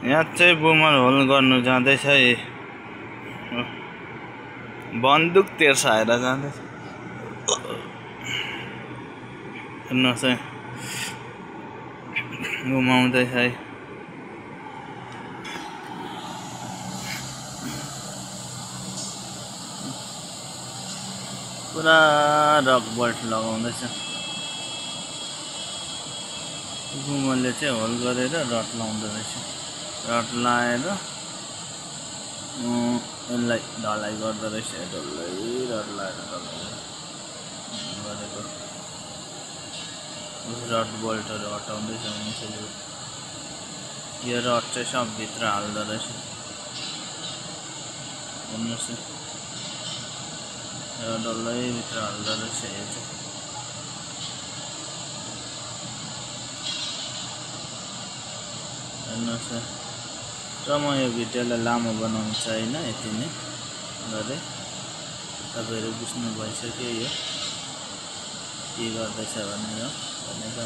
यहाँ चाहिँ Boomer whole गर्नु जाँदैछ बन्दुक तेर्साएर जाँदैछ हेर्नुहोस् है घुमाउँदैछ है पुरा रक बोल्ट लगाउँदैछ बुमरले चाहिँ होल गरेर रड लाउँदो रहेछ रड लाएर यसलाई ढलाइ गर्दो रहेछ डल्लै रड लाएर गरेको रड बोल्टहरू हटाउँदैछ मान्छेले यो रड चाहिँ सब भित्र हाल्दो रहेछ हेर्नुहोस् यो डल्लै भित्र हाल्दो रहेछ यो चाहिँ हेर्नुहोस् र म यो भिडियोलाई लामो बनाउनु चाहिँ यति नै गरेँ तपाईँहरू बुझ्नु भइसक्यो यो के गर्दैछ भनेर